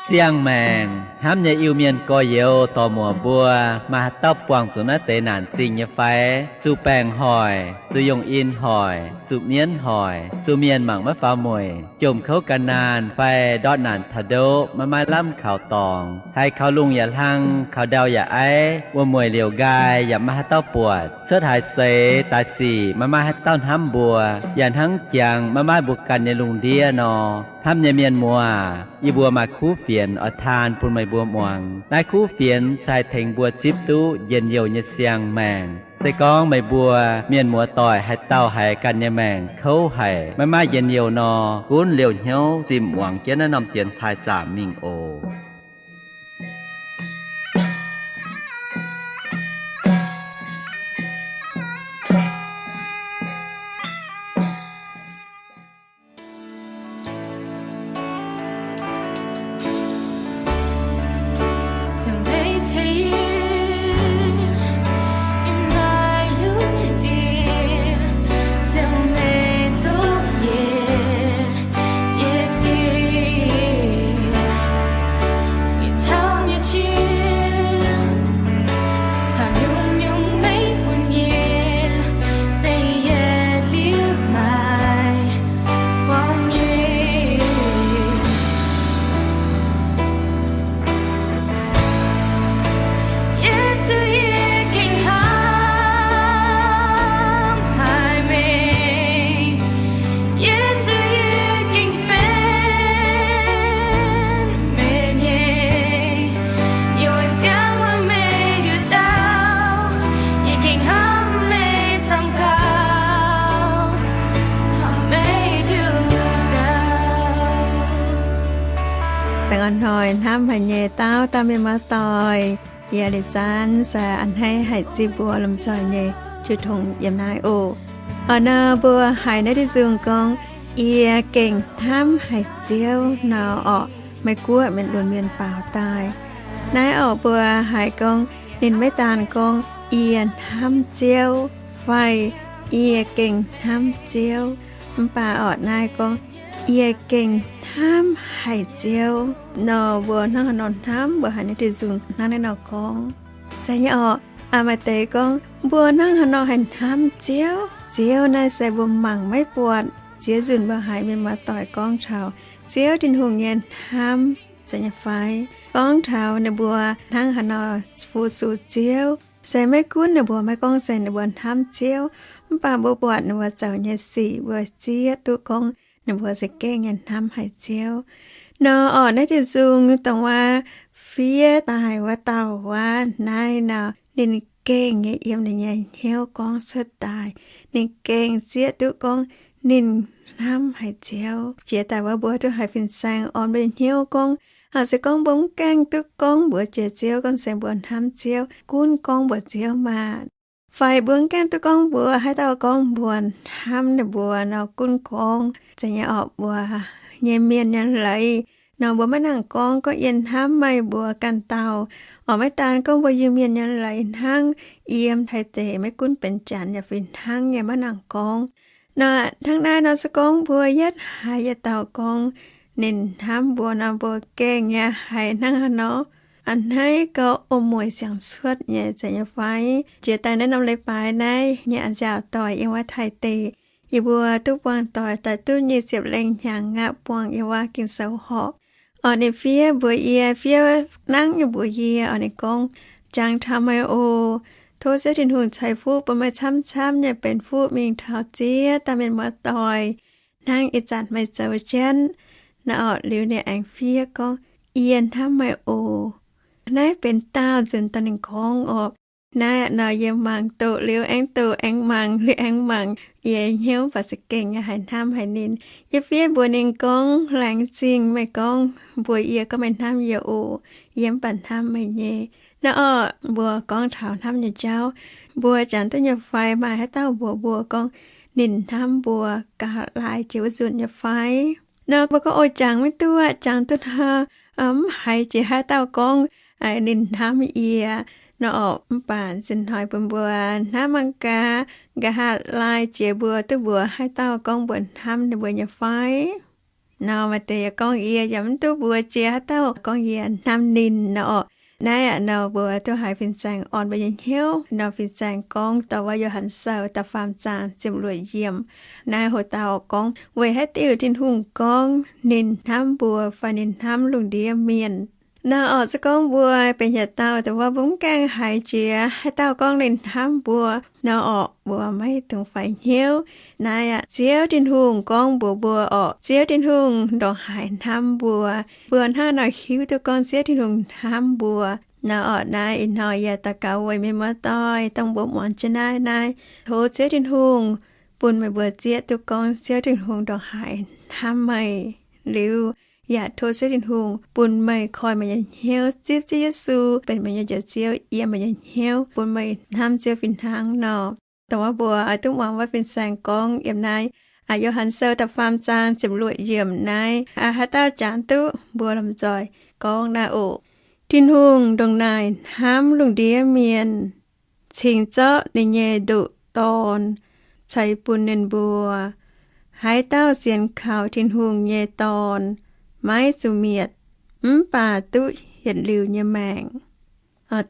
Siang-maengc hnamv nyei Iu-Mienh gorx-youz dorc-muoc mbuo, maaih haaix dauh buangh zuqc naaiv deix naanc zingh nyei fai? Zuqc baengc hoic, zuqc yungh in hoic, zuqc mienv hoic, zuqc mienh mangc maiv faaux mueic, jomc kouv gan naanh fai ndortv naanc taux ndoqv maiv maaih lamh kaux dorngx, haiz kaux lungh yaac hlang, kaux ndau yaac aiv, wuom-mueic liouc nqaai yaac maiv maaih haaix dauh buatc, cuotv haaix seix daaih sic maiv maaih haaix dauh hnamv mbuo, yaac hnangv jangx maiv maaih mbuo ganh nyei lungh ndiev nor. Hnamv nyei mienh muoz, yie mbuo maaih kuv fienx oix taan bun meih mbuo muangx. Naaiv kuv fienx se haih tengx mbuo zipv duqv njien-youh nyei siang-maengc. Se gorngv meih mbuo mienh muoz-doic haaix dauh haiz ganh nyei maengc kouv haic, maiv maaih njien-youh nor, gunv liouh hnyouv zinh muangx jienv naaiv norm dienx taaih zaamc mingh oc. Baengh orn hnoi hnamv haic nyei dauh dauh mienh muoz-doic, yie liuz zanv se a'hneiv haic zipv mbuo lomh nzoih nyei jiu tong yiem naaiv oc. Oc, nor mbuo haiz naaiv diuh nzung gorngv, Yie gengh hnamv haic Ziouv nor orqc, Meiv Guoqv mienh lunx mienh baaux daaih. Naaiv orqc mbuo haiz gorngv ninh maiv daan gorngv, Yie hnamv Ziouv, fai, Yie gengh hnamv Ziouv. Mv baac orqc naaiv gorngv, Yie gengh hnamv haic Ziouv nor, mbuo hnangv haaix nor hnamv? Mbuo haiz naaiv diuh nzung hnangv naaiv nor gorngv. Zeiz nyei orqc, maaih deix gorngv mbuo hnangv haaix nor haih hnamv Ziouv. Ziouv naaiv se mbuo mangc maiv buatc. Ziex nzunc mbuo haiz mienh muoz-doic gorngv taux Ziouv Tin-Hungh nyei hnamv, zeiz nyei fai? Gorngv taux ninh mbuo hnangv haaix nor fu-sux Ziouv. Se maiv gunv ninh mbuo maiv gorngv se ninh mbuo hnamv Ziouv, mv baac mbuo buatc ninh mbuo zoux nyei sic, mbuo zieqv duqv gorngv ninh mbuo za'gengh nyei hnamv haic Ziouv. Nor orqc naaiv diuh nzung dongh wuov fiev daaih wuov dauh wuov naaiv nor, ninh gengh nyei yiem ninh nyei hnyouv gorngv cuotv daaih. Ninh gengh zieqv duqv gorngv ninh hnamv haic Ziouv. Jiex daaih wuov mbuo duqv haiz fin-saeng orn mbuo nyei hnyouv gorngv, se gorngv mbuo mv gaengh duqv gorngv mbuox jiex Ziouv gorngv se mbuo hnamv Ziouv, gunv gorngv mbuox Ziouv maah! Fai mbuo mv gaengh duqv gorngv mbuox haaix dauh gorngv mbuo hnamv ninh mbuo nor, gunv gorngv, zeiz nyei orqc, mbuo nyei mienh nyei leiz nor, mbuo maiv nangc gorngv, gorngv yie hnamv meih mbuo ganh dauh. Orqc maiv daan gorngv mbuo Iu-Mienh nyei leiz hnangv, yiem haaix deix maiv gunv benx janx yaac fih hnangv nyei maiv nangc gorngv. Nor hnangv naaiv nor se gorngv mbuo yietv haiz yietc dauh gorngv ninh hnamv mbuo nor, mbuo gengh nyei haiz hnangv haaix nor, a'hneiv gauh o mueic siang cuotv nyei, zeiz nyei fai? Jiex daaih naaiv norm leiz-baaix naaiv nyei a'nziaauc doic yiem wuov Taiv deic, yie mbuo duqv buangh doic daaih duqv nyic ziepc lengh hnyangx aqv, buangh yiem wuov Ging-Sou horqc. Orqc ninh fiev mbuox yie, fiev nangv nyei mbuox yie, orqc ninh gorngv, Jangx taux meih oc. Tov Ziouv Tin-Hungh ceix fuqv bun meih camv-camv nyei benx fuqv mingh taux ziex dauh mienh muoz-doic hnangv ih zanc meih zoux jienv. Naaiv orqc liuz ninh aengx fiev gorngv, Yie hnamv meih oc. Naaiv benx daauh nzunc dongh ninh gorngv orqc. Naaiv nor yie mangc doqc liuz aengx doqc, aengx mangc liuz aengx mangc, yie hnyouv baac za'gengh nyei haiz hnamv haic ninh. Yie fiev mbuox ninh gorngv, Laengz zingh meih gorngv mbuox yie gorngv meih hnamv yie oc. Yie mv baac hnamv meih nyei. Naaiv orqc mbuo gorngv taux hnamv nyei jauv, mbuo jangx duqv nyei fai? Maaih haaix dauh mbuox mbuo gorngv ninh hnamv mbuo ga'haav laai jiex wuov nzunc nyei fai? Nor mbuo gorngv, O, jangx maiv duqv, jangx duqv nor, mv haiz jiex haaix dauh gorngv ninh hnamv yie. Nor orqc mv baac zinh hnoi bun mbuo hnamv mangc gaax, ga'haav laai jiex mbuo duqv mbuox haaix dauh gorngv mbuo hnamv ninh mbuo nyei fai? Nor maaih deix yaac gorngv, Yie yaac mv duqv mbuox jiex haaix dauh gorngv yie hnamv ninh nor orqc. Naaiv aqv, nor mbuo duqv haiz fin-saeng orn mbuo nyei hnyouv nor. Fin-saeng gorngv dorh wuov Yo^han Sou da'faam zaang ziepc luoqc yiemc. Naaiv hoc dauh gorngv, Weic haaix diuc Tin-Hungh gorngv ninh hnamv mbuo fai ninh hnamv lungh ndiev mienh? Nor orqc, se gorngv mbuo benx haaix dauh dongh wuov, mbuo mv gaengh haiz jiex haaix dauh gorngv ninh hnamv mbuo nor orqc, mbuo maiv dungx faix hnyouv. Naaiv aqv, Ziouv Tin-Hungh gorngv mbuox mbuo orqc, Ziouv Tin-Hungh ndongc haaix hnamv mbuo. Mbuo hnangv nor hiuv duqv gorngv Ziouv Tin-Hungh hnamv mbuo nor orqc. Naaiv ih hnoi yie daux gaux weic mienh muoz-doic dongh mbuo muangx jienv naaiv, naaiv tov Ziouv Tin-Hungh bun meih mbuo zieqv duqv gorngv Ziouv Tin-Hungh ndongc haaix hnamv meih liuz, yaac tov Ziouv Tin-Hungh bun meih koi meih nyei hnyouv zipv Ziouv Yesu benx meih nyei Njoux Ziouv yiem meih nyei hnyouv, bun meih hnamv Ziouv fih hnangv nor. Dongh wuov mbuo oix duqv muangx wuov fin-saeng gorngv yiem naaiv Yo^han Sou da'faam zaang ziepc luoqc yiemc naaiv, haaix dauh jangx duqv mbuo lomh nzoih gorngv naaiv oc. Tin-Hungh ndongc naaic hnamv lungh ndiev mienh, cingx zorqv ninh nyei ndoqc Dorn ceix bun ninh mbuo. Haaix dauh sienx kaux Tin-Hungh nyei Dorn maiv zuqc mietc, mv baac duqv yietc liuz nyei maengc.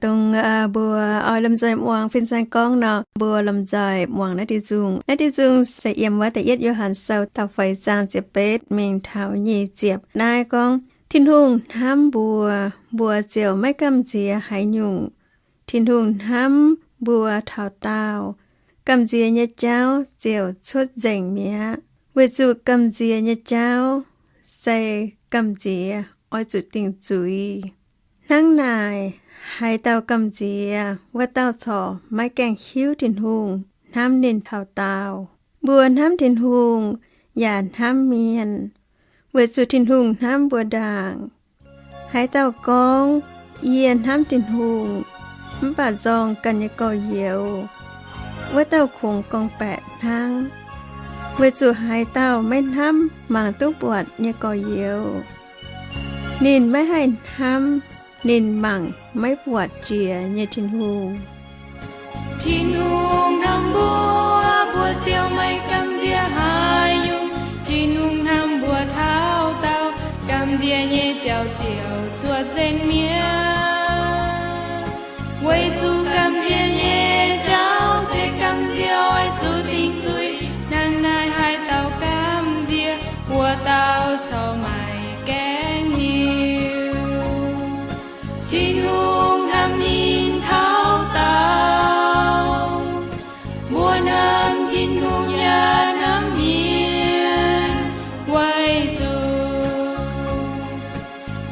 Dongh mbuo oix lomh nzoih muangx fin-saeng gorngv nor, mbuo lomh nzoih muangx naaiv diuh nzungh. Naaiv diuh nzungh se yiem wuov da'yietv Yo^han Sou da'feix zaang ziepc betv mingh taux nyic ziepc. Naaiv gorngv, Tin-Hungh hnamv mbuo, mbuo ziouc maiv gamh nziex haaix nyungc. Tin-Hungh hnamv mbuo taux daauh, gamh nziex nyei jauv ziouc cuotv nzengc mi'aqv, weic zuqc gamh nziex nyei jauv se gamh nziex oix zuqc dingc zuiz. Hnangv naaic, haaix dauh gamh nziex, wuov dauh corc maiv gaengh hiuv Tin-Hungh hnamv ninh taux daauh. Mbuo hnamv Tin-Hungh yaac hnamv mienh, weic zuqc Tin-Hungh hnamv mbuo ndaangc. Haaix dauh gorngv, Yie hnamv Tin-Hungh, mv baac nzorng ganh nyei gorx-youz, wuov dauh kungx gorngv-baeqc hnangv. Weic zuqc haaix dauh maiv hnamv mangc duqv buatc nyei gorx-youz, ninh maiv haih hnamv ninh mangc maiv buatc jiex nyei Tin-Hungh. Tin-Hungh hnamv mbuo, mbuo ziouc maiv gamh nziex haaix nyungc. Tin-Hungh hnamv mbuo taux daauh, gamh nziex nyei jauv ziouc cuotv nzengc mi'aqv. Weic zuqc gamh nziex nyei jauv se gamh nziex oix zuqc dingc zuiz. Hnangv naaic, haaix dauh gamh nziex, wuov dauh corc maiv gaengh hiuv Tin-Hungh hnamv ninh taux daauh. Mbuo hnamv Tin-Hungh yaac hnamv mienh, weic zuqc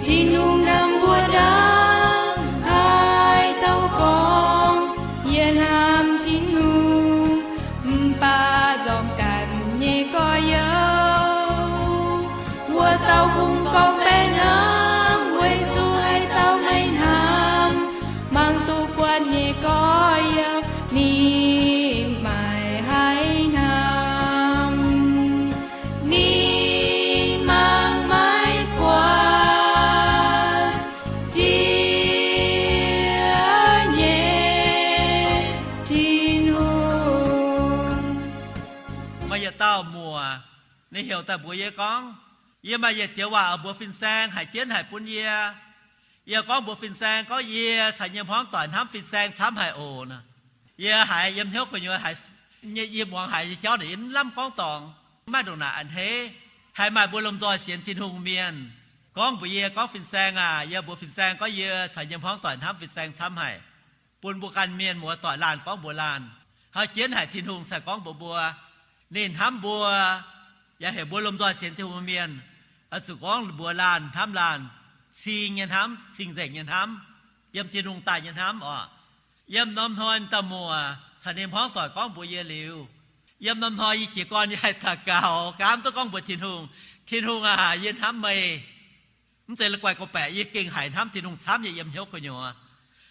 Tin-Hungh hnamv mbuo ndaangc. Haaix dauh gorngv, Yie hnamv Tin-Hungh, mv baac nzorng ganh nyei gorx-youz, wuov dauh kungx gorngv-baeqc hnangv. Weic zuqc haaix dauh maiv hnamv mangc duqv buatc nyei gorx-youz, ninh maiv haih hnamv, ninh mangc maiv buatc Ziouv nyei Tin-Hungh. Maaih yietc dauh muoc, ninh heuc daaih mbuox yie gorngv, yie maaih yietc joux waac oix mbuox fin-saeng haic jienv haic bun yie. Yie gorngv mbuox fin-saeng gorngv yie caux yie nyei hmuangv doic hnamv fin-saeng camv haic oc. Yie haiz yiem hnyouv gu'nyuoz haiz, yie muangx haiz nyei jauv naaic yie mv lamh gorngv dorngx, maiv ndongc naaic a'hneiv. Haiz maaih mbuo lomh nzoih sienx Tin-Hungh mienh gorngv mbuox yie gorngv, Fin-saeng aac, yie mbuox fin-saeng gorngv yie caux yie nyei hmuangv doic hnamv fin-saeng camv haic. Bun mbuo ganh mienh muoz-doic laanh gorngv mbuox laanh, haiz jienv haic Tin-Hungh se gorngv mbuox mbuo, ninh hnamv mbuo, yaac heuc mbuo lomh nzoih sienx Tin-Hungh mienh oix zuqc gorngv mbuox laanh hnamv laanh, cing nyei hnamv, cing-nzengc nyei hnamv, yiem Tin-Hungh daaih nyei hnamv oc. Yiem norm hnoi dauh muoc caux ninh hmuangv doic gorngv mbuox yie liuz, yiem norm hnoi yie jiez gorn yie haih daux gaux, gaamv duqv gorngv mbuox Tin-Hungh, Tin-Hungh aac, yie hnamv meih. Mv zeiz la'guaih gorngv-baeqc, yie gengh haiz hnamv Tin-Hungh camv nyei yiem hnyouv gu'nyuoz.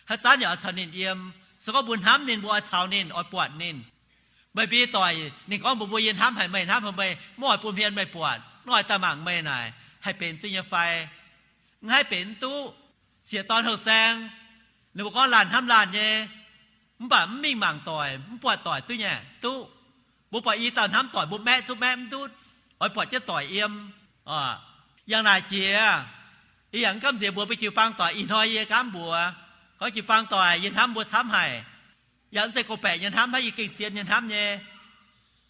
Haaix zanc yaac oix caux ninh yiem. Se gorngv mbuo hnamv ninh, mbuo oix caux ninh, oix buatc ninh. Meih mbuo doic, ninh gorngv mbuox mbuo, Yie hnamv haic meih, hnamv haic meih, mv oix bun hmien meih buatc, mv oix daaih mangc meih naaic, haih benx duqv nyei fai? Mv haih benx duqv. Sieqv dorn houh saeng, ninh mbuo gorngv laanh hnamv laanh nyei, mv baac mv mingh mangc doic, mv buatc doic duqv nyei, duqv. Mbuo buatc i dauh hnamv doic, mbuo maeqv zungv maeqv mv ndutv, oix buatc jienv doic yiem. Yangh naaic jiex, yie yaac mv gamh nziex mbuox mbuo jiu-baang doic. Ih hnoi yie gaamv mbuox gorngv jiu-baang doic, yie hnamv mbuo camv haic. Yaac mv zeiz gorngv-baeqc nyei hnamv hnangv yie gengh zien nyei hnamv nyei.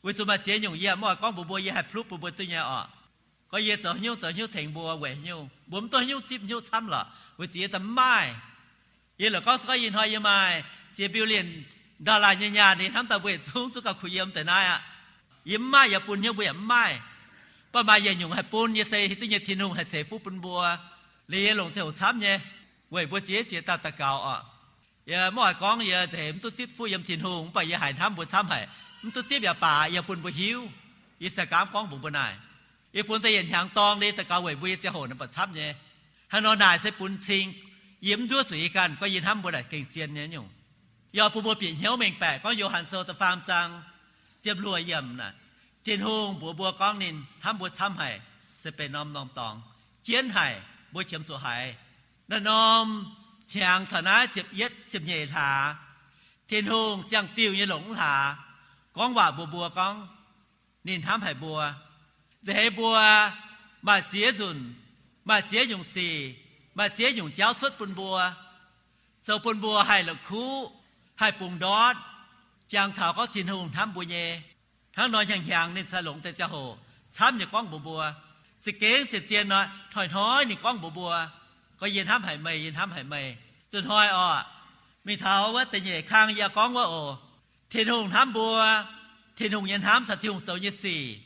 Weic zuqc maaih ziex nyungc yie mv oix gorngv mbuox mbuo, yie haih pluv bun mbuo duqv nyei orqc. Gorngv yie zoux haaix nyungc zoux haaix nyungc tengx mbuo weic haaix nyungc, mbuo mv duqv haaix nyungc zipv haaix nyungc camv lorqc, weic zuqc yie daaih mv maaih. Yie lorqc gorngv se gorngv ih hnoi yie maaih ziex billion dollar nyei nyaanh, yie hnamv daaih mbuo yietc zungv zuqc gauh kuh yiem deix naaiv aqv. Yie mv maaih, yie bun hnyouv mbuo yaac mv maaih. Mv baac maaih yietc nyungc haih bun yie se hiuv duqv nyei Tin-Hungh haih ceix fuqv bun mbuo. Liuz yie longc ziangh hoc camv nyei weic mbuo ziex ziex dauh daux gaux orqc. Yie mv oix gorngv yie nzengc mv duqv zipv fuqv yiem Tin-Hungh, mv baac yie haiz hnamv mbuo camv haic. Mv duqv zipv yaac baac yie bun mbuo hiuv. Yie se gaamv gorngv mbuox mbuo naaic. Yie funx daaih yietc hnyangx dorng liuz daux gaux weic mbuo nyei ziangh hoc naaic mv baac camv nyei. Hnangv nor naaic se bun cing yie mv nduov zuqc yie ganh gorngv yie hnamv mbuo naaic gengh zien nyei nyungc. Yie oix bun mbuo bieqc hnyouv mengh baeqc gorngv Yo^han Sou da'faam zaang ziepc luoqc yiemc naaic, Tin-Hungh mbuox mbuo gorngv ninh hnamv mbuo camv haic, se benx norm-norm dorngx jienv haic, mbuo qiemx zuqc haiz. Naaiv norm hnyangx taux naaiv ziepc yietv ziepc nyeic hlaax, Tin-Hungh ziangh diuh nyei longc mv hlaax gorngv waac mbuox mbuo gorngv ninh hnamv haic mbuo. Nza'heix mbuo maaih ziex nzunc, maaih ziex nyungc sic, maaih ziex nyungc jauv cuotv bun mbuo, zoux bun mbuo haih la'kuqv, haih bungx ndortv, jangx taux gorngv Tin-Hungh hnamv mbuo nyei. Hnangv nor hnyangx-hnyangx ninh cingx longc deix ziangh hoc camv nyei gorngv mbuox mbuo. Za'gengh zien-zien nor, hnoi-hnoi ninh gorngv mbuox mbuo, gorngv, Yie hnamv haic meih, yie hnamv haic meih. Zuqc hnoi orqc, mingh taux wuov da'nyeic kang yie gorngv wuov oc, Tin-Hungh hnamv mbuo, Tin-Hungh nyei hnamv caux Tin-Hungh zoux nyei sic.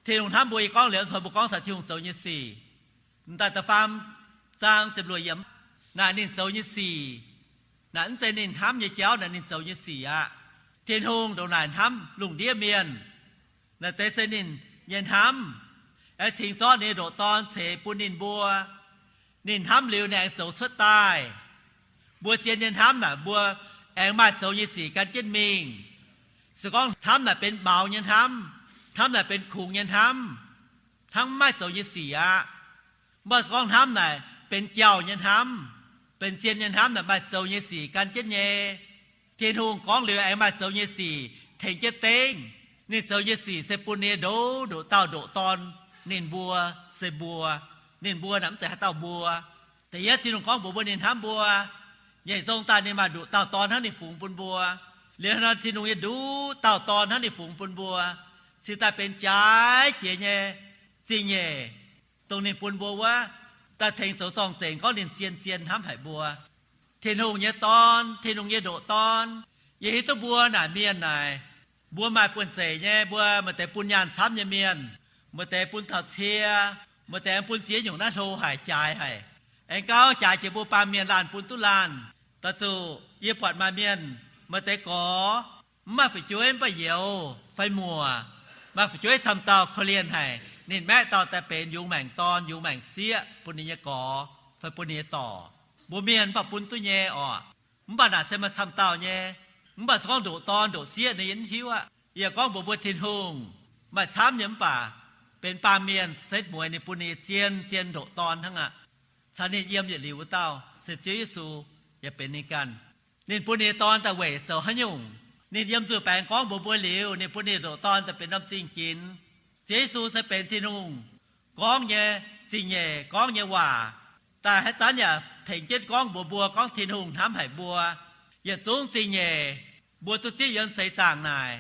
Tin-Hungh hnamv mbuo, yie gorngv liuz caux mbuo gorngv taux Tin-Hungh zoux nyei sic. M'daaih da'faam zaang ziepc luoqc yiemc naaic ninh zoux nyei sic. Naaic mv zeiz ninh hnamv nyei jauv, naaic ninh zoux nyei sic aqv. Tin-Hungh ndongc naaic hnamv lungh ndiev mienh. Naaic deix se ninh nyei hnamv. Aengx cingx zorqv ninh nyei ndoqc Dorn ceix bun ninh mbuo. Ninh hnamv liuz ninh aengx zoux cuotv daaih. Mbuo zien nyei hnamv naaic mbuo aengx maaih zoux nyei sic gan jienv mingh. Se gorngv hnamv naaic benx maux nyei hnamv, hnamv naaic benx kungx nyei hnamv, hnangv mv maaih zoux nyei sic aqv. Mv baac se gorngv hnamv naaic benx jauh nyei hnamv, benx zien nyei hnamv naaic maaih zoux nyei sic gan jienv nyei. Tin-Hungh gorngv liuz aengx maaih zoux nyei sic tengx jienv dengv. Ninh zoux nyei sic se bun ninh nyei ndoqc, ndoqc dauh ndoqc Dorn ninh mbuo, se mbuo. Ninh mbuo naaic mv zeiz haaix dauh mbuo. Da'yietv Tin-Hungh gorngv mbuox mbuo ninh hnamv mbuo, nyeic nzong daaih ninh maaih ndoqc dauh Dorn hnangv ninh fungx bun mbuo. Liuz hnangv nor Tin-Hungh nyei ndoqc dauh Dorn hnangv ninh fungx bun mbuo, cingx daaih benx jaaix jiex nyei zingh nyeic, dongh ninh bun mbuo wuov, daaih tengx zoux zorng-zengx gorngv ninh zien-zien hnamv haic mbuo. Tin-Hungh nyei Dorn, Tin-Hungh nyei ndoqc Dorn. Yie hiuv duqv mbuo naaic mienh naaic, mbuo maaih buonv-zeic nyei, mbuo maaih deix bun nyaanh camv nyei mienh, maaih deix bun taux cie, maaih deix bun ziex nyungc naaiv hlo haic, jaaix haic. Aengx gauh jaaix jiex mbuo baamh mienh laanh bun duqv laanh. Daaih zuqc yie buatc maaih mienh, maaih deix gorx mv maaih fu'jueiv mv baac youz fai muoc, maaih fu'jueiv camv dauh korv-lienh haic, ninh maeqv dauh daaih benx yungz maengc dorn, yungz maengc sieqv bun ninh nyei gorx fai bun ninh nyei dorc. Mbuo mienh mv baac bun duqv nyei orqc. Mv baac naaic se maaih camv dauh nyei. Mv baac se gorngv ndoqc dorn ndoqc sieqv ninh yie mv hiuv aqv. Yie gorngv mbuox mbuo Tin-Hungh maaih camv nyei mv baac benx baamh mienh setv mueiz ninh bun ninh nyei zien-zien ndoqc dorn hnangv aqv. Caux ninh yiem yietc liuz wuov dauh se Ziouv Yesu, yaac benx ninh ganh. Ninh bun ninh nyei Dorn daaih weic zoux haaix nyungc? Ninh yiem nzuih baengx gorngv mbuox mbuo liuz, ninh bun ninh ndoqc Dorn daaih benx norm zingh ginx. Ziouv Yesu se benx Tin-Hungh gorngv nyei zingh nyeic, gorngv nyei waac, daaih haaix zanc yaac tengx jienv gorngv mbuox mbuo gorngv Tin-Hungh hnamv haic mbuo. Yietc zungv zingh nyeic mbuo duqv zipv yiem seix zaangc naaic.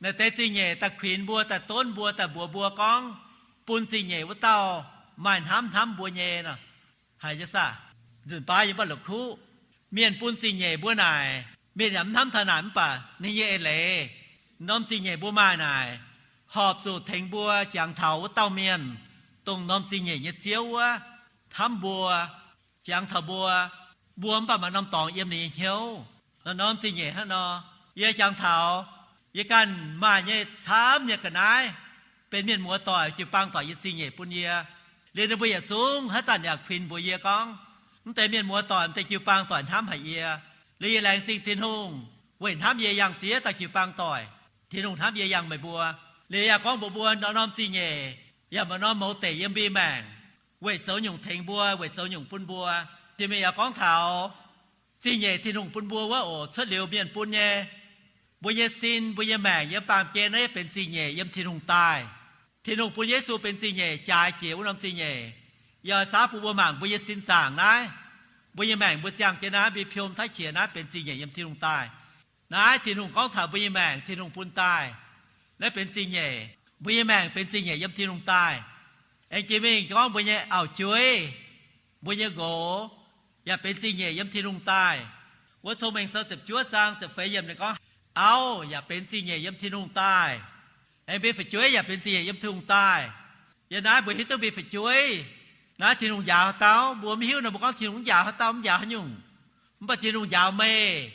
Naaiv deix zingh nyeic daaih kuinx mbuo, daaih donv mbuo, daaih mbuox mbuo gorngv bun zingh nyeic wuov dauh maaih hnamv hnamv mbuo nyei nor. Haiz nyei saah? Nzunc baav yie mv baac la'kuqv, mienh bun zingh nyeic mbuo naaic, mienh yaac mv hnamv taux naaic mv baac ninh nyei eix leiz, norm zingh nyeic mbuo maaih naaic, horpc zuqc tengx mbuo jangx taux wuov dauh mienh, dongh norm zingh nyeic nyei Ziouv wuov, hnamv mbuo, jangx taux mbuo, mbuo mv baac maaih norm dorngx yiem ninh nyei hnyouv. Norm zingh nyeic hnangv nor, yie jangx taux yie ganh maaih nyei camv nyei ga'naaiv, benx mienh muoz doic, jiu-baang doic nyei zingh nyeic bun yie. Liuz ninh mbuo yietc zungv haaix zanc yaac kuinx mbuox yie gorngv, mv deix mienh muoz doic, mv deix jiu-baang doic hnamv haic yie. Liuz yie laengz zingh Tin-Hungh weic hnamv yie yangh ziex dauh jiu-baang doic. Tin-Hungh hnamv yie yangh meih mbuo. Liuz yaac gorngv mbuox mbuo norm-norm zingh nyeic yaac maaih norm mouz deic yiem mbuo maengc, weic zoux nyungc tengx mbuo, weic zoux nyungc bun mbuo. Jiex mingh yaac gorngv taux zingh nyeic Tin-Hungh bun mbuo wuov oc, cuotv liuz mienh bun nyei. Mbuo nyei sin, mbuo nyei maengc yiem baamh gen naaiv benx zingh nyeic yiem Tin-Hungh daaih. Tin-Hungh bun Yesu benx zingh nyeic, jaaix jiex wuov norm zingh nyeic. Yie oix saauv bun mbuo mangc mbuo nyei sin zaangc naaiv, mbuo nyei maengc mbuo ziangh jienv naaiv, mbuo piom taiv qiex naaiv benx zingh nyeic yiem Tin-Hungh daaih. Naaiv Tin-Hungh gorngv taux mbuo nyei maengc Tin-Hungh bun daaih. Naaiv benx zingh nyeic, mbuo nyei maengc benx zingh nyeic yiem Tin-Hungh daaih. Aengx jiex mingh gorngv mbuo nyei auv-jueiv, mbuo nyei nqox yaac benx zingh nyeic yiem Tin-Hungh daaih. Wuov Cong-Mengh Sou ziepc juov zaang ziepc feix yiemc ninh gorngv, auv yaac benx zingh nyeic yiem Tin-Hungh daaih. Aengx mbuo fu'jueiv yaac benx zingh nyeic yiem Tin-Hungh daaih. Yiem naaiv mbuo hiuv duqv mbuo fu'jueiv, naaiv Tin-Hungh njaaux haaix dauh, mbuo mv hiuv nor mbuo gorngv Tin-Hungh njaaux haaix dauh, mv njaaux haaix nyungc. Mv baac Tin-Hungh njaaux meih,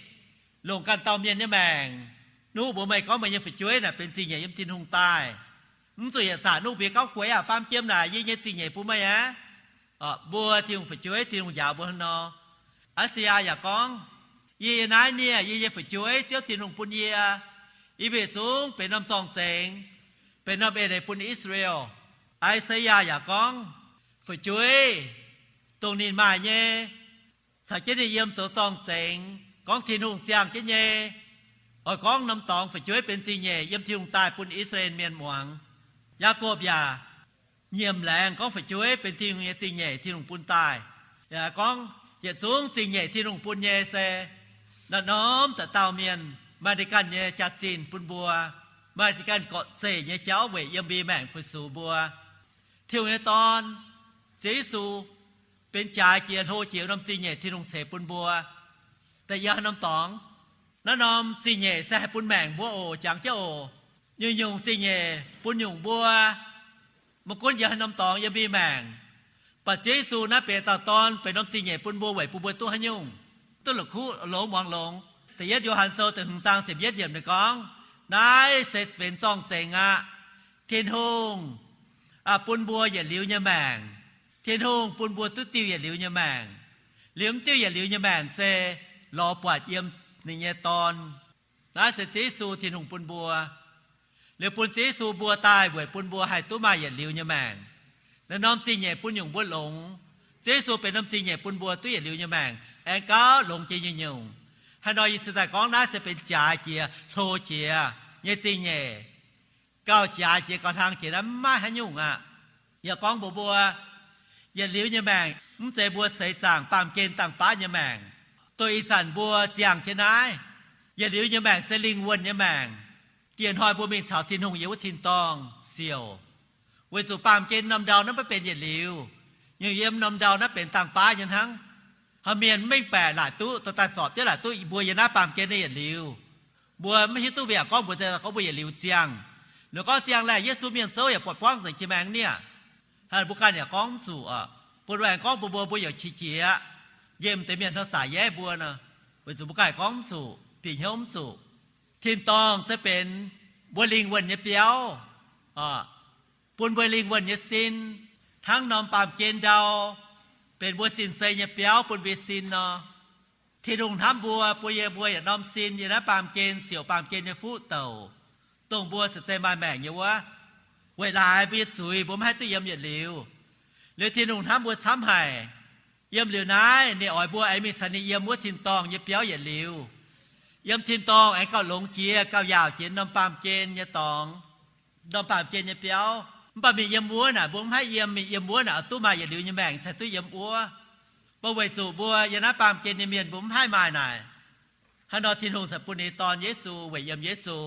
longc ganh dauh mienh nyei maengc, nuqv mbuox meih gorngv meih nyei fu'jueiv naaic benx zingh nyeic yiem Tin-Hungh daaih. Mv zuqc yietc zanc nuqv mbuo gorngv, Gueix aac, faam jiem naaic yie nyei zingh nyeic bun meih aqv. Mbuo Tin-Hungh fu'jueiv, Tin-Hungh njaaux mbuo hnangv nor. I^saa^yaa yaac gorngv, yie yiem naaiv nieh yie nyei fu'jueiv Ziouv Tin-Hungh bun yie, yie mbuo yietc zungv benx norm zorng-zengx, benx norm eix leiz bun I^saa^laa^en. I^saa^yaa yaac gorngv, fu'jueiv, dongh ninh maaih nyei, caux jienv ninh yiem zoux zorng-zengx, gorngv Tin-Hungh ziangh jienv nyei, oix gorngv norm dorngx fu'jueiv benx zingh nyeic yiem Tin-Hungh daaih bun I^saa^laa^en Mienh muangx. Yaakopv yaac nyiemc laengz gorngv fu'jueiv benx Tin-Hungh nyei zingh nyeic, Tin-Hungh bun daaih. Yaac gorngv yietc zungv zingh nyeic Tin-Hungh bun nyei se naaiv norm dauh dauh mienh maaih ninh ganh nyei jaax-zinh bun mbuo, maaih ninh ganh gorqv-zeic nyei jauv weic yiem mbuo maengc fu-sux mbuo. Tin-Hungh nyei Dorn, Ziouv Yesu, benx jaaix jiex hlo jiex norm zingh nyeic Tin-Hungh ceix bun mbuo. Da'yietv haaix norm dorngx? Naaiv norm zingh nyeic se haih bun maengc mbuo oc, jangx jienv oc. Nyungc-nyungc zingh nyeic bun nyungc mbuo. Maiv gunv yiem haaix norm dorngx yiem mbuo maengc, mv baac Ziouv Yesu naaiv benx dauh Dorn, benx norm zingh nyeic bun mbuo weic bun mbuo duqv haaix nyungc? Duqv la'kuqv longx muangx longx. Da'yietv Yo^han Sou da'hmz zaang ziepc yietv yiemc ninh gorngv, naaiv se benx zorng-zengx aqv. Tin-Hungh bun mbuo yietc liuz nyei maengc. Tin-Hungh bun mbuo duqv diuh yietc liuz nyei maengc. Liuz mv diuh yietc liuz nyei maengc se lorz buatc yiem ninh nyei Dorn. Naaiv se Ziouv Yesu Tin-Hungh bun mbuo. Liuz bun Ziouv Yesu mbuo daaih weic bun mbuo haih duqv maaih yietc liuz nyei maengc. Naaiv norm zingh nyeic bun nyungc mbuo longx. Ziouv Yesu benx norm zingh nyeic bun mbuo duqv yietc liuz nyei maengc, aengx gauh longx jiex nyungc-nyungc. Haaix nor yie cingx daaih gorngv naaiv se benx jaaix jiex, hlo jiex nyei zingh nyeic. Gauh jaaix jiex gauh hlang jiex naaiv maiv maaih haaix nyungc aqv. Yaac gorngv mbuox mbuo, yietc liuz nyei maengc mv zeiz mbuo seix zaangc baamh gen dangh baav nyei maengc. Dongh ih zanc mbuo ziangh jienv naaiv, yietc liuz nyei maengc se lingh wuonh nyei maengc. Dieh hnoi mbuo mingh caux Tin-Hungh yiem wuov tin-dorngh siouc. Weic zuqc baamh gen norm ndau naaiv maiv benx yietc liuz. Nyungc yiem norm ndau naaiv benx dangh baav nyei hnangv. Haaix mienh mv mengh baeqc laaic duqv, dorh daaih zorpc jienv laaic duqv mbuo yiem naaiv baamh gen nyei yietc liuz. Mbuo maiv hiuv duqv, mbuo yaac gorngv mbuo, gorngv mbuo yietc liuz ziangh. Ninh gorngv ziangh laeh, Yesu mienh zouv yaac buatc buangv nzengc jiex maengx nieh. Hnangv mbuo ganh yaac gorngv mv zuqc oc. Bun mbuo aengx gorngv bun mbuo, mbuo yaac qiex jiez aqv. Nqemh deix mienh hnangv saac yaac mbuo nor, weic zuqc mbuo ganh gorngv mv zuqc, bieqc hnyouv mv zuqc. Tin-dorngh se benx mbuo lingh wuonh nyei biauv, bun mbuo lingh wuonh nyei sin, hnangv norm baamh gen ndau benx mbuo sin-sei nyei biauv bun mbuo sin nor. Tin-Hungh hnamv mbuo, bun yie mbuo yietc norm sin yiem naaiv baamh gen, siouc baamh gen nyei fuqv douc, dongh mbuo ceix zeiz maaih maengc nyei wuov. Weic laaix mbuo nyei zuiz mbuo maiv haih duqv yiem yietc liuz. Liuz Tin-Hungh hnamv mbuo camv haic. Yiem liuz naaiv ninh oix mbuo aengx mingh caux ninh yiem wuov tin-dorngh nyei biauv yietc liuz. Yiem tin-dorngh aengx gauh longx jiex, gauh yaauc jiex norm baamh gen nyei dorngx, norm baamh gen nyei biauv. Mv baac mingh yiem wuov naaic mbuo mv haih yiem, mingh yiem wuov naaic oix duqv maaih yietc liuz nyei maengc cingx duqv yiem wuov. Mv baac weic zuqc mbuo yiem naaiv baamh gen nyei mienh mbuo mv haih maaih naaic. Hnangv nor Tin-Hungh cingx bun ninh nyei Dorn Yesu, weic yiem Yesu,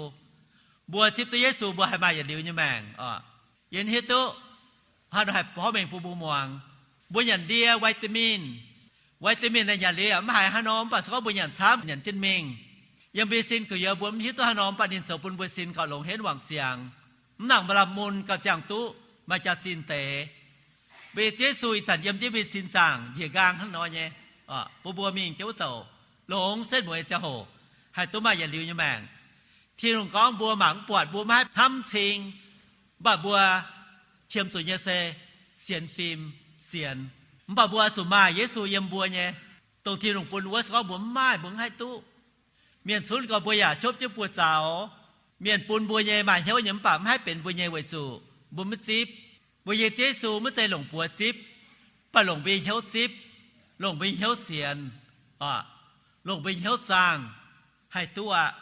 mbuo zipv duqv Yesu mbuo haih maaih yietc liuz nyei maengc oc. Yie hiuv duqv hnangv nor haih porv mengh bun mbuo muangx. Mbuo nyanc ndie vitamin, vitamin naaic nyanc liuz yaac mv haiz hnangv nor, mv baac se gorngv mbuo nyanc camv, nyanc jienv mingh, yiem mbuo sin gu'nyuoz mbuo mv hiuv duqv hnangv nor, mv baac ninh zoux bun mbuo sin gauh longx henv wangc siangx, mv nangc maaih lamh mun, gauh ziangh duqv maaih jaax-zinh deix. Mbuo nyei Ziouv Yesu ih zanc yiem jienv mbuo sin zaangc njiec nqaang hnangv nor nyei, bun mbuo mingh jienv wuov douc longx setv mueiz ziangh hoc haih duqv maaih yietc liuz nyei maengc. Tin-Hungh gorngv mbuo mangc mv buatc, mbuo maiv haih hnamv cing, mv baac mbuo qiemx zuqc nyei se sienx fim, sienx. Mv baac mbuo oix zuqc maaih Yesu yiem mbuo nyei, dongh Tin-Hungh bun wuov. Se gorngv mbuo mv maaih, mbuo mv haih duqv. Mienh cunv gorx mbuo yaac copv jienv buoz-zaux. Mienh bun mbuo nyei maaih hnyouv nyei, mv baac mv haih benx mbuo nyei weic zuqc mbuo maiv zipv. Mbuo nyei Ziouv Yesu maiv zeiz longc buoz zipv, mv baac longc mbuo nyei hnyouv zipv, longc mbuo nyei hnyouv sienx, longc mbuo nyei hnyouv zaangh, haih duqv aqv.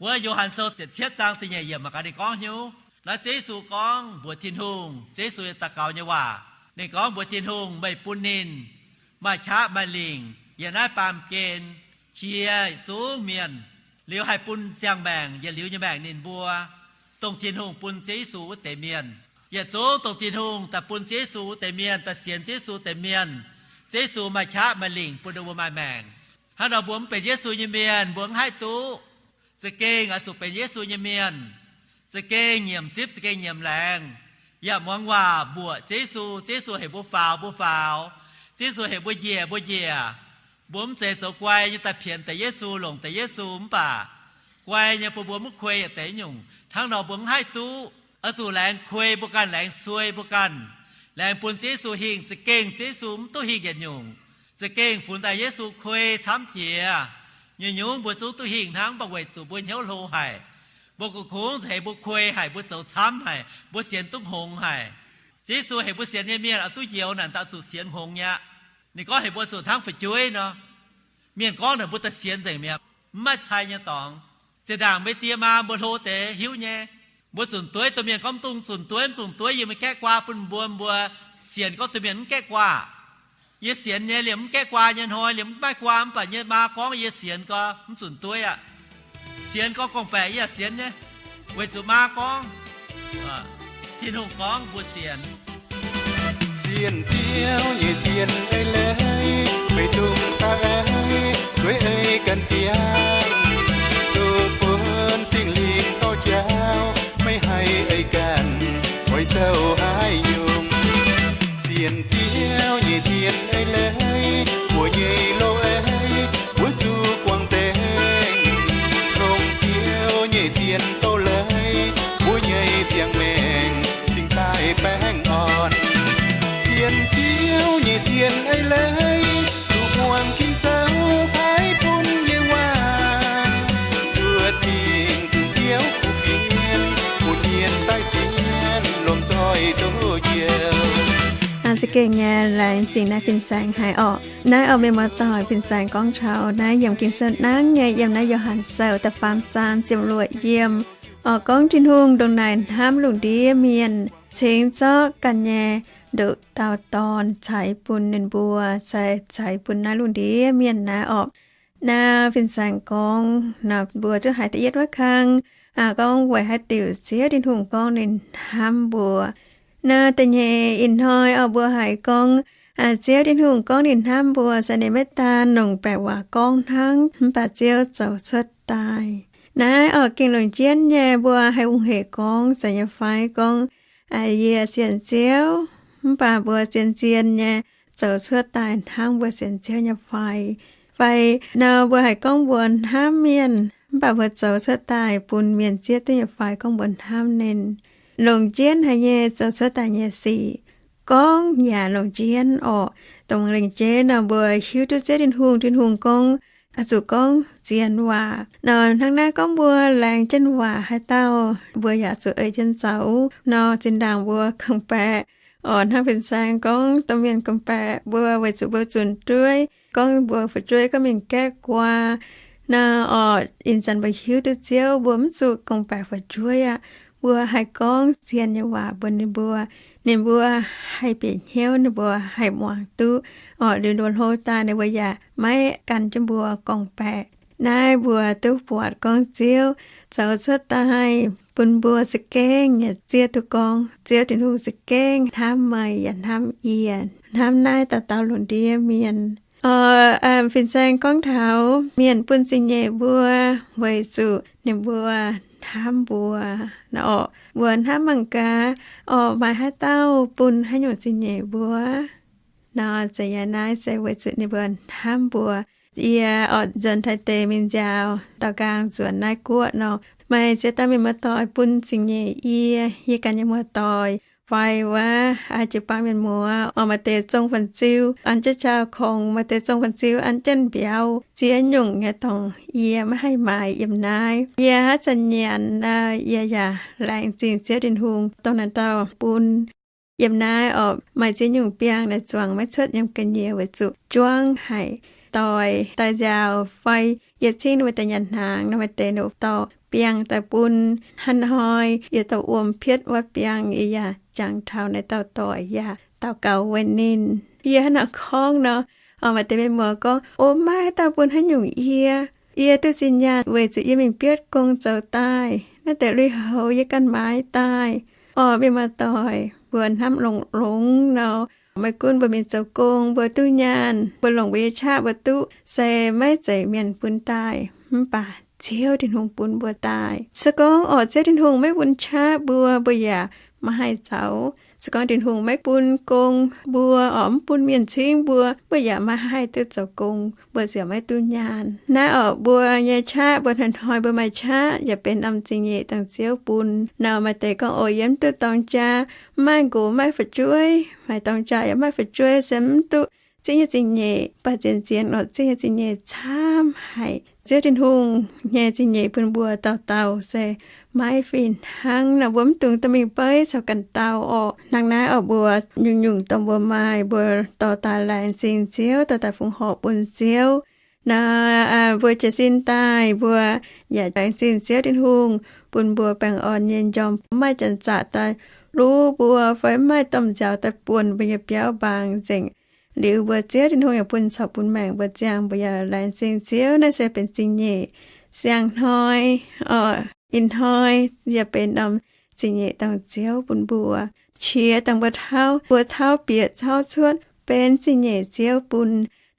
Wuov Yo^han Sou ziepc cietv zaang da'nyeic yiemc mangc gaax ninh gorngv hnyouv. Naaiv Ziouv Yesu gorngv mbuox Tin-Hungh, Ziouv Yesu daux gaux nyei waac. Ninh gorngv mbuox Tin-Hungh, meih bun ninh maaih qaqv maaih lingc yiem naaiv baamh gen, qiex zungv mienh, liuz haih bun ziangh maengc yietc liuz nyei maengc ninh mbuo, dongh Tin-Hungh bun Ziouv Yesu wuov deix mienh. Yietc zungv dongh Tin-Hungh daaih bun Ziouv Yesu wuov deix mienh, daaih sienx Ziouv Yesu deix mienh, Ziouv Yesu maaih qaqv maaih lingc bun ninh mbuo maaih maengc. Hnangv nor mbuo mv benx Yesu nyei mienh, mbuo mv haih duqv. Za'gengh oix zuqc benx Yesu nyei mienh, za'gengh nyiemc zipv, za'gengh nyiemc laengz, yaac muangx waac mbuoqc Ziouv Yesu. Ziouv Yesu heuc mbuo faaux, mbuo faaux. Ziouv Yesu heuc mbuo njiec, mbuo njiec. Mbuo mv zeiz zoux guai nyei daaih pienx deix Yesu, longc deix Yesu, mv baac guai nyei bun mbuo mv kuei yietc deix nyungc. Hnangv nor mbuo mv haih duqv. Oix zuqc laengz kuei mbuo ganh, laengz suei mbuo ganh, laengz bun Ziouv Yesu hingh. Za'gengh Ziouv Yesu mv duqv hingh yietc nyungc. Za'gengh funx daaih Yesu kuei camv jiex. Nyungc-nyungc mbuo zungv duqv hingh hnangv, mv baac weic zuqc mbuo hnyouv hlo haic, mbuo kungx-kungx haiz mbuo kuei haic, mbuo zoux camv haic, mbuo sienx duqv hngongx haic. Ziouv Yesu heuc mbuo sienx nyei mienh oix duqv njoux naaic, dauh zuqc sienx hngongx nyei aqv. Ninh gorngv heuc mbuo zuqc hnangv fu'jueiv nor. Mienh gorngv naaic mbuo daaih sienx nzengc mi'aqv, mv maaih cai nyei dorngx. Zinh ndaangc meih die maa mbuo hlo deix hiuv nyei. Mbuo zunc dueiv, domh mienh gorngv mv dungx zunc dueiv, mv zunc dueiv, yie mbuo gaeqv guaa bun mbuo, mbuo sienx gorngv domh mienh mv gaeqv guaa. Yie sienx nyei, liemh mv gaeqv guaa nyei hnoi, liemh mv maaih guaa, mv baac yie maa gorngv yie sienx gorngv mv zunc dueiv aqv. Sienx gorngv gorngv-baeqc yie yaac sienx nyei, weic zuqc maa gorngv. Tin-Hungh gorngv mbuo sienx. Sienx Ziouv nyei zien ei leiz, meih dungx daaih ei, zueiz ei ganh ziangh, zoux bun Singx Lingh dorh jauv, maiv haih ei ganh, oix zoux haaix nyungc. Sienx Ziouv nyei zien ei leiz, mbuo nyei loz ei, mbuo zuqc guangc nzengc. Longc Ziouv nyei zien doz-leiz, mbuo nyei ziangh maengc cingx daaih baengh orn. Sienx Ziouv nyei zien ei leiz, zuqc muangx Ging-Sou paaiv bun nyei waac, zuoqc dingc zuqc Ziouv kuv fienx, bun mienh daaih sienx lomh nzoih duqv njoux. Za'gengh nyei laengz zingh naaiv fin-saeng haic orqc. Naaiv oix mienh muoz-doic fin-saeng gorngv taux naaiv yiem Ging-Sou nangv nyei, yiem naaiv Yo^han Sou da'faam zaang ziepc luoqc yiem, oix gorngv Tin-Hungh ndongc naaic hnamv lungh ndiev mienh, cingx zorqv ganh nyei nduqc dauh Dorn ceix bun ninh mbuo, ceix, ceix bun naaiv lungh ndiev mienh naaiv orqc. Naaiv fin-saeng gorngv nor, mbuo duqv haiz da'yietv wuov kang, gorngv weic haaix diuc Ziouv Tin-Hungh gorngv ninh hnamv mbuo. Naaiv da'nyeic ih hnoi oc, mbuo haiz gorngv Ziouv Tin-Hungh gorngv ninh hnamv mbuo se ninh maiv daan longc baeqc waac gorngv hnangv, mv baac Ziouv zoux cuotv daaih. Naaiv oc, gengh longc jienv nyei, mbuo haih ong-hec gorngv zeiz nyei fai gorngv, yie sienx Ziouv, mv baac mbuo zien-zien nyei zoux cuotv daaih hnangv mbuo sienx Ziouv nyei fai? Fai nor mbuo haiz gorngv mbuo hnamv mienh, mv baac mbuo zoux cuotv daaih bun mienh zieqv duqv nyei fai gorngv mbuo hnamv ninh? Longc jienv haic nyei zoux cuotv daaih nyei sic, gorngv yaac longc jienv orqc. Dongh lengc jeiv nor mbuo hiuv duqv Ziouv Tin-Hungh, Tin-Hungh gorngv, zuqc gorngv zien waac nor. Hnangv naaiv gorngv mbuo laengz jienv waac haaix dauh, mbuo yaac zuqc ei jienv zoux nor. Zinh ndaangc mbuo gorngv-baeqc orqc, hnangv fin-saeng gorngv domh mienh gorngv-baeqc mbuo weic zuqc mbuo zunc dueiv, gorngv mbuo fu'jueiv gorngv mingh gaeqv guaa nor orqc, ih zanc mbuo hiuv duqv Ziouv, mbuo mv zuqc gorngv-baeqc fu'jueiv aqv. Mbuo haih gorngv zien nyei waac bun ninh mbuo, ninh mbuo haih bieqc hnyouv, ninh mbuo haih muangx duqv orqc. Liuz ninh mbuo hlo daaih ninh mbuo yaac maiv gan jienv mbuo gorngv-baeqc. Naaiv mbuo duqv buatc gorngv Ziouv zoux cuotv daaih bun mbuo za'gengh nyei zieqv duqv gorngv Ziouv Tin-Hungh za'gengh hnamv meih yaac hnamv yie, hnamv naaiv dauh dauh lungh ndiev mienh. Fin-saeng gorngv taux mienh bun zingh nyeic mbuo weic zuqc ninh mbuo hnamv mbuo nor orqc. Mbuo hnamv mangc gaax orqc, maaih haaix dauh bun haaix nyungc zingh nyeic mbuo nor? Zeiz yaac naaiv se weic zuqc ninh mbuo hnamv mbuo. Yie orqc nzuonx Taiv deic mingh nziaaux daaux nqaang nzuonx naaiv guoqv nor, maaih ziex dauh mienh muoz-doic bun zingh nyeic yie, yie ganh nyei muoz-doic fai wuov jiu-baang mienh muoz orqc, maaih deix zong fun-ziu an jienv jauv-kongx, maaih deix zong fun-ziu an jienv mbiauz, ziex nyungc nyei dongh yie maiv haih maaiz yiem naaiv. Yie haaix zanc nyanc, yie yaac laengz zingh Ziouv Tin-Hungh dongh naaiv dauh bun. Yiem naaiv orqc, maaih ziex nyungc biangh naaiv zuangx maiv cuotv yiem ga'nyiec weic zuqc juangv haic. Doix daaih nziaaux fai yie cingv ninh mbuo deix nyanc hnaangx nor, maaih deix ninh dorh biangh daaih bun. Hnangv hnoi yie dorh wuom pietv wuov biangh, yie yaac jangx taux naaiv dauh doic yaac daux gaux weic ninh. Yie hnangv nor gorngv nor, maaih deix mienh muoz gorngv, O, maiv dauh bun haaix nyungc yie. Yie duqv zinh nyaanh weic zuqc yie mingh bietv gong zoux daaih. Naaiv deix lui-houx yie ganh maaiz daaih. Orqc, mienh muoz-doic, mbuo hnamv longx-longx nor, maiv gunv mbuo mingh zoux gong, mbuo duqv nyaanh, mbuo longc mbuo nyei qaqv mbuo duqv, se maiv zeiz mienh bun daaih, mv baac Ziouv Tin-Hungh bun mbuo daaih. Se gorngv orqc, Ziouv Tin-Hungh maiv bun qaqv mbuo, mbuo yaac maiv haih zoux. Se gorngv Tin-Hungh maiv bun gong mbuo, orqc, mv bun mienh cingv mbuo, mbuo yaac maiv haih duqv zoux gong, mbuo ziouc maiv duqv nyaanh. Naaiv orqc, mbuo nyei qaqv, mbuo hnoi-hnoi mbuo maaih qaqv yaac benx norm zingh nyeic dongh Ziouv bun nor. Maaih deix gorngv, O, yie mv duqv dorng jaa, mv maaih nqox maiv fu'jueiv, maaih dorng jaa yaac maiv fu'jueiv, se mv duqv zingv nyei zingh nyeic. Mv baac zien-zien orqc, zingv nyei zingh nyeic camv haic. Ziouv Tin-Hungh nyei zingh nyeic bun mbuo dauh dauh se maiv fih hnangv nor, mbuo mv dungx dorh mingh beiv caux ganh dauh orqc. Hnangv naaiv orqc, mbuo nyungc-nyungc dongh mbuo maaih, mbuo dorh daaih laengz zingh Ziouv, dorh daaih fongc horc bun Ziouv. Naaiv, mbuo jiez sin daaih, mbuo yaac laengz zingh Ziouv Tin-Hungh bun mbuo baengh orn nyei njormh, maiv janx-zaqc daaih luv mbuo fai maiv maaih domh nziaaux daaih buonc mbuo nyei biauv mbaang nzengc. Liuz mbuo Ziouv Tin-Hungh yaac bun corc bun maengc mbuo ziangh, mbuo yaac laengz zingh Ziouv. Naaiv se benx zingh nyeic. Siang-hnoi orqc, ih hnoi yaac benx norm zingh nyeic dongh Ziouv bun mbuo. Qiex dangh mbuo tauv, mbuo tauv bieqc tauv cuotv benx zingh nyeic Ziouv bun.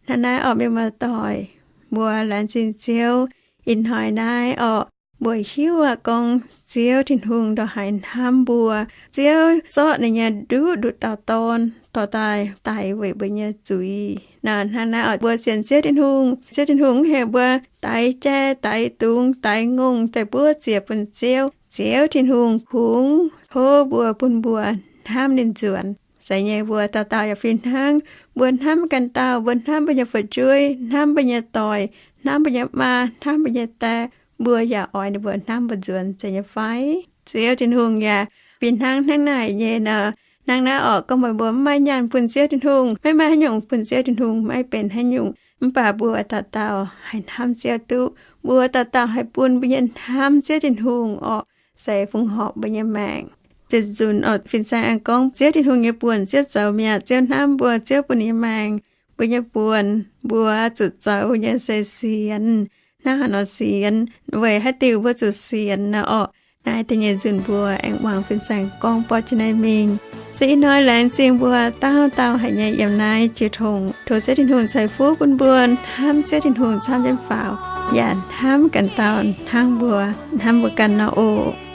Hnangv naaiv orqc, mienh muoz-doic, mbuo laengz zingh Ziouv. Ih hnoi naaiv orqc, mbuo hiuv aqv gorngv Ziouv Tin-Hungh ndongc haaix hnamv mbuo. Ziouv zorqv ninh nyei nduqc nduqc dauh Dorn dorh daaih daix weic mbuo nyei zuiz. Nor hnangv naaiv orqc, mbuo sienx Ziouv Tin-Hungh, Ziouv Tin-Hungh mv heuc mbuo daix jai, daix dungz, daix ngongh daaih buov ziec bun Ziouv. Ziouv Tin-Hungh kungx tov mbuo bun mbuo hnamv ninh nzuonx. Se nyei mbuo dauh dauh yaac fih hnangv. Mbuo hnamv ganh dauh, mbuo hnamv mbuo nyei fu'jueiv, hnamv mbuo nyei doic, hnamv mbuo nyei maa, hnamv mbuo nyei die, mbuo yaac oix ninh mbuo hnamv mbuo nzuonx, zeiz nyei fai? Ziouv Tin-Hungh yaac fih hnangv hnangv naaic nyei nor. Hnangv naaiv orqc, gorngv meih mbuo mv maaih nyaanh bun Ziouv Tin-Hungh, maiv maaih haaix nyungc bun Ziouv Tin-Hungh maiv benx haaix nyungc. Mv baac mbuo dauh dauh haih hnamv Ziouv duqv, mbuo dauh dauh haih bun mbuo nyei hnamv Ziouv Tin-Hungh orqc, se fongc horc mbuo nyei maengc. Ziouc nzunc orqc, fin-saeng aengx gorngv Ziouv Tin-Hungh nyei buonc, Ziouv zoux mi'aqv, Ziouv hnamv mbuo, Ziouv bun ninh nyei maengc, mbuo nyei buonc, mbuo zuqc zoux nyei se sienx. Hnangv haaix nor sienx? Weic haaix diuc mbuo zuqc sienx nor orqc, naaiv da'nyeic nzunc mbuo aengx muangx fin-saeng gorngv borqv jienv naaiv mingh. Se ih hnoi laengz zingh mbuo dauh dauh haic nyei yiem naaiv jiu tong. Tov Ziouv Tin-Hungh ceix fuqv bun mbuo hnamv Ziouv Tin-Hungh camv jienv faaux, yaac hnamv ganh dauh hnangv mbuo hnamv mbuo ganh nor oc.